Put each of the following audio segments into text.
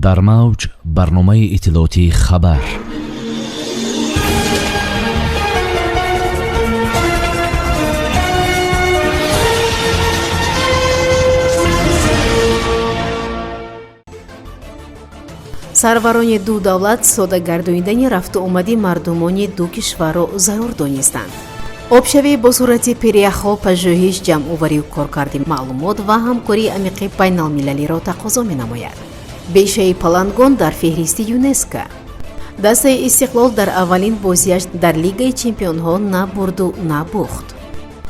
Дар мавҷ барномаи иттилоотии «Хабар». Сарварони ду давлат сода гардонидани рафту омади мардумони ду кишварро зарур донистанд. Обшавӣ бо суръати пиряхҳо пажӯҳиш, ҷамъоварию коркарди маълумот ва ҳамкории амиқи байналмилалиро тақозо менамояд. Бешаи Палангон дар феҳристи ЮНЕСКО. Дастаи «Истиқлол» дар аввалин бозиаш дар Лигаи чемпионҳо на бурду, на бохт.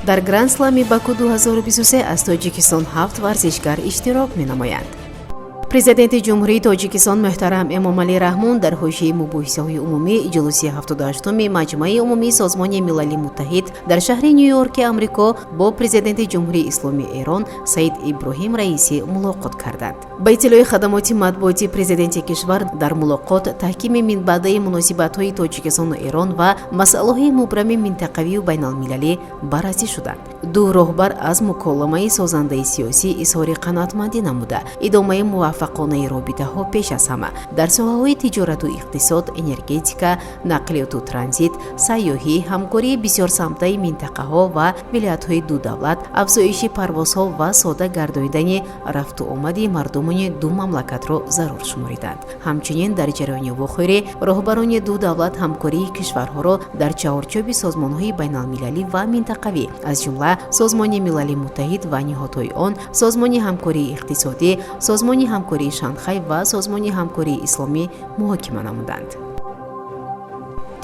Дар Гранд-слами Баку 2023 аз Тоҷикистон ҳафт варзишгар иштирок менамоянд. Президенти Ҷумҳурии Тоҷикистон муҳтарам Эмомалӣ Раҳмон дар ҳошияи мубоҳисаҳои умумии иҷлоси 78-уми Маҷмааи умумии Созмони Милали Муттаҳид дар шаҳри Ню-Йорки Амрико бо президенти Ҷумҳурии Исломии Эрон Саид Иброҳим Раисӣ мулоқот карданд. Ба иттилои хадамоти матбуоти президенти кишвар, дар мулоқот таҳкими минбаъдаи муносибатҳои Тоҷикистону Эрон ва масъалаҳои мубрами минтақавию байналмилалӣ баррасӣ шуданд. Ду роҳбар аз муколамаи созандаи сиёсӣ изҳори қаноатмандӣ намуда, идомаи муваффақонаи робитаҳо, пеш аз ҳама дар соҳаҳои тиҷорату иқтисод, энергетика, нақлиёту транзит, сайёҳӣ, ҳамкории бисёрсамтаи минтақаҳо ва вилоятҳои ду давлат, афзоиши парвозҳо ва сода гардонидани рафтуомади мардумони ду мамлакатро зарур шумориданд. Ҳамчунин дар ҷараёни вохӯрӣ роҳбарони ду давлат ҳамкории кишварҳоро дар чаҳорчӯби созмонҳои байналмилалӣ ва минтақавӣ, аз ҷумла Созмони Милали Муттаҳид ва ниҳодҳои он, Созмони ҳамкории иқтисодӣ, Созмони ҳамкории Шанхай ва Созмони ҳамкории исломӣ муҳокима намуданд.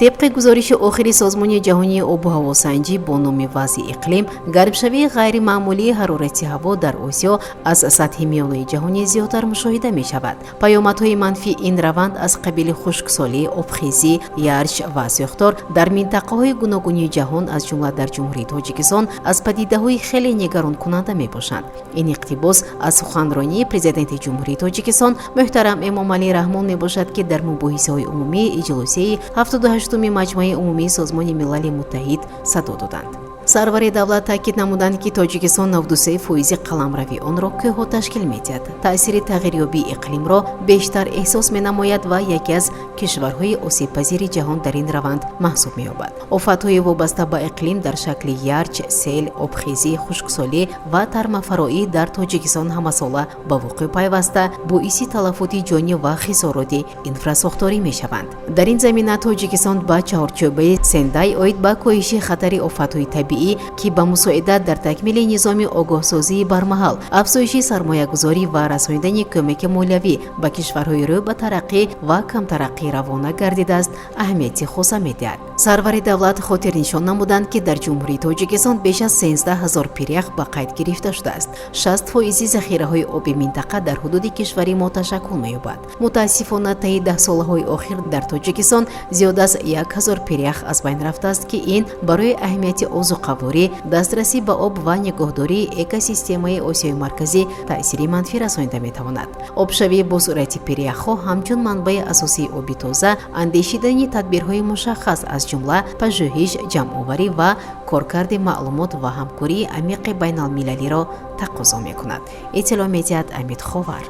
Тибқи гузориши охири Созмони ҷаҳонии обу ҳавосанҷӣ бо номи «Вазъи иқлим», гармшавии ғайримаъмулии ҳарорати ҳаво дар Осиё аз сатҳи миёнаи ҷаҳонӣ зиёдтар мушоҳида мешавад. Паёмадҳои манфии ин раванд аз қабили хушксолӣ, обхезӣ, ярч ва сӯхтор дар минтақаҳои гуногуни ҷаҳон, аз ҷумла дар Ҷумҳурии Тоҷикистон, аз падидаҳои хеле нигаронкунанда мебошанд. Ин иқтибос аз суханронии Президенти Ҷумҳурии Тоҷикистон муҳтарам Эмомалӣ Раҳмон мебошад, ки дар мубоҳисаҳои умумии иҷлосияи 78-уми Маҷмӯаи умумии Созмони Милали Муттаҳид садо доданд. Сарвари давлат таъкид намуданд, ки Тоҷикистон 93 фоизи қаламрави онро кӯҳҳо ташкил медиҳад, таъсири тағйирёбии иқлимро бештар эҳсос менамояд ва яке аз кишварҳои осебпазири ҷаҳон дар ин раванд маҳсуб меёбад. Офатҳои вобаста ба иқлим дар шакли ярч, сел, обхезӣ, хушксолӣ ва тармафароӣ дар Тоҷикистон ҳамасола ба вуқӯъ пайваста, боиси талафоти ҷонӣ ва хисороти инфрасохторӣ мешаванд. Дар ин замина Тоҷикистон ба чаҳорчӯбаи Сендай оид ба коҳиши хатари офатҳои табиӣ, ки ба мусоидат дар такмили низоми огоҳсозии бармаҳал, афзоиши сармоягузорӣ ва расонидани кӯмаки молиявӣ ба кишварҳои рӯ ба тараққӣ ва камтараққӣ равона гардидааст, аҳамияти хоса медиҳад. Сарвари давлат хотирнишон намуданд, ки дар Ҷумҳурии Тоҷикистон беш аз 13 000 пирях ба қайд гирифта шудааст. 60 фоизи захираҳои оби минтақа дар ҳудуди кишвари мо ташаккул меёбад. Мутаассифона, таи даҳсолаҳои охир дар Тоҷикистон зиёд аз 1000 пирях аз байн рафтааст, ки ин барои аҳамияти озуқаворӣ, дастрасӣ ба об ва нигоҳдории экосистемаи Осиёи Марказӣ таъсири манфӣ расонида метавонад. Обшавии бо суръати пиряхҳо ҳамчун манбаи асосии оби тоза, андешидани тадбирҳои мушаххас, аз ҷумла пажӯҳиш, ҷамъоварӣ ва коркарди маълумот ва ҳамкории амиқи байналмилалиро тақозо мекунад, иттилоъ медиҳад Амид Ховар.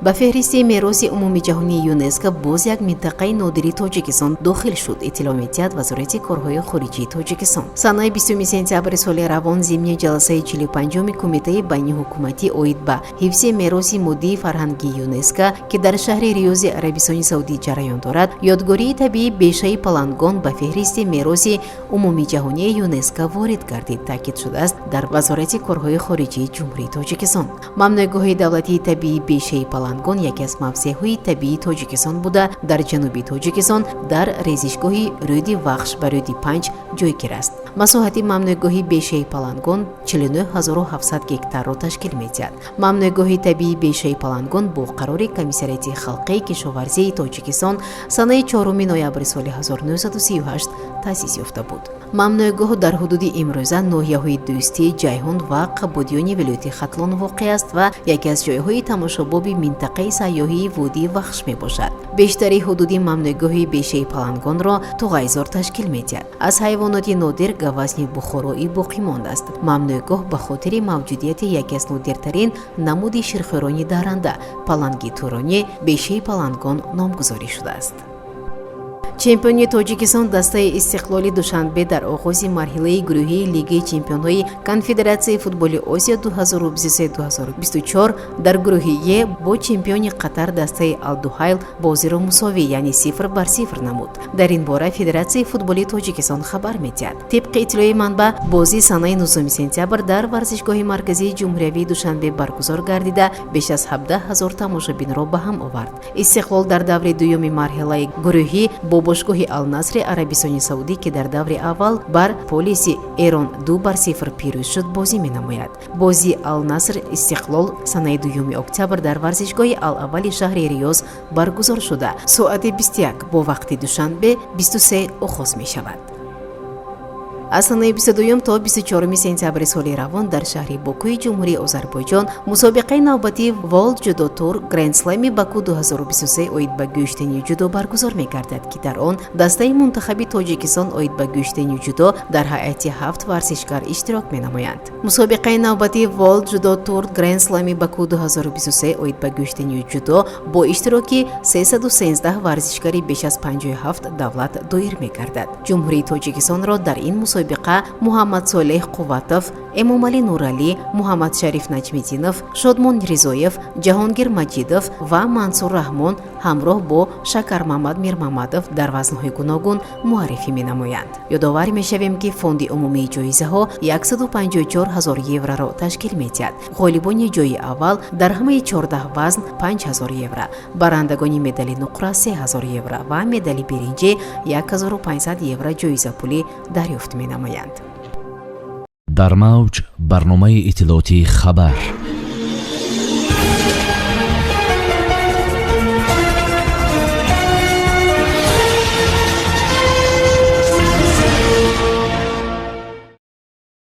Ба феҳристи мероси умумиҷаҳонии ЮНЕСКО боз як минтақаи нодири Тоҷикистон дохил шуд, иттилоъ медиҳад Вазорати корҳои хориҷии Тоҷикистон. Санаи 20 сентябри соли равон, зимни ҷаласаи 45-уми Кумитаи байниҳукуматӣ оид ба ҳифзи мероси моддии фарҳангии ЮНЕСКО, ки дар шаҳри Риёзи Арабистони Саудӣ ҷараён дорад, ёдгории табиии Бешаи Палангон ба феҳристи мероси умумиҷаҳонии ЮНЕСКО ворид гардид, таъкид шудааст дар Вазорати корҳои хориҷии Ҷумҳурии Тоҷикистон. Мамнӯъгоҳи давлатии табиии Бешаи Палангон яке аз мавзеъҳои табиии Тоҷикистон буда, дар ҷануби Тоҷикистон, дар резишгоҳи рӯди Вахш ба рӯди Панҷ ҷойгир аст. Масоҳати мамнӯъгоҳи Бешаи Палангон 49 700 гектарро ташкил медиҳад. Мамнӯъгоҳи табиии Бешаи Палангон бо қарори Комиссариати халқии кишоварзии Тоҷикистон санаи 4 ноябри соли 1938 таъсис ёфта буд. Мамнӯъгоҳ дар ҳудуди имрӯза ноҳияҳои Дӯстӣ, Ҷайҳун ва Қабодиёни вилояти Хатлон воқеъ аст ва яке аз ҷойҳои тамошобоби минтақаи сайёҳии водии Вахш мебошад. Бештари ҳудуди мамнӯъгоҳи Бешаи Палангонро туғайзор ташкил медиҳад. Аз ҳайвоноти нодир гавазни бухороӣ боқӣ мондааст. Мамнӯъгоҳ ба хотири мавҷудияти яке аз нодиртарин намуди ширхӯрони дарранда, паланги туронӣ, бешаи палангон номгузорӣ шудааст. Чемпиони Тоҷикистон, дастаи Истиқлоли Душанбе, дар оғози марҳилаи гурӯҳии Лигаи чемпионҳои Конфедератсияи футболи Осиё 2023-2024 дар гурӯҳи Е бо чемпиони Қатар, дастаи Алдуҳайл, бозиро мусовӣ, яъне 0-0 намуд. Дар ин бора Федератсияи футболи Тоҷикистон хабар медиҳад. Тибқи иттилои манбаъ, бозӣ санаи 9 сентябр дар варзишгоҳи марказии ҷумҳуриявии Душанбе баргузор гардида, беш аз 17 ҳазор тамошобинро ба ҳам овард. Истиқлол дар даври дуюми марҳилаи гурӯҳӣ бо бошгоҳи Алнасри Арабистони Саудӣ, ки дар даври аввал бар Полиси Эрон 2-0 пирӯз шуд, бозӣ менамояд. Бозии Алнаср Истиқлол санаи 2 октябр дар варзишгоҳи Алавали шаҳри Риёз баргузор шуда, соати 21, бо вақти Душанбе 23, оғоз мешавад. Аз санаи 22 то 24 сентябри соли равон дар шаҳри Бокуи Ҷумҳурии Озарбойҷон мусобиқаи навбатии World Judo Tour Grand Slam Баку 2023 оид ба гӯштини ҷудо баргузор мегардад, ки дар он дастаи мунтахаби Тоҷикистон оид ба гӯштини ҷудо дар ҳайати ҳафт варзишгар иштирок менамоянд. Мусобиқаи навбатии World Judo Tour Grand Slam Баку 2023 оид ба гӯштини ҷудо бо иштироки 313 варзишгари беш аз 57 давлат доир мегардад. Ҷумҳурии Тоҷикистонро дар ин мусобиқа Муҳаммадсолеҳ Қувватов, Эмомалӣ Нуралӣ, Муҳаммадшариф Наҷмиддинов, Шодмон Ризоев, Ҷаҳонгир Маҷидов ва Мансур Раҳмон ҳамроҳ бо Шакармамад Мирмамадов дар вазнҳои гуногун муаррифӣ менамоянд. Ёдовар мешавем, ки фонди умумии ҷоизаҳо 154 ҳазор евроро ташкил медиҳад. Ғолибони ҷои аввал дар ҳамаи 14 вазн 5 ҳазор евро, барандагони медали нуқра 3 ҳазор евро ва медали биринҷӣ 1500 евро ҷоизапулӣ дарёфт менамоянд. Дар мавҷ барномаи иттилоотии «Хабар».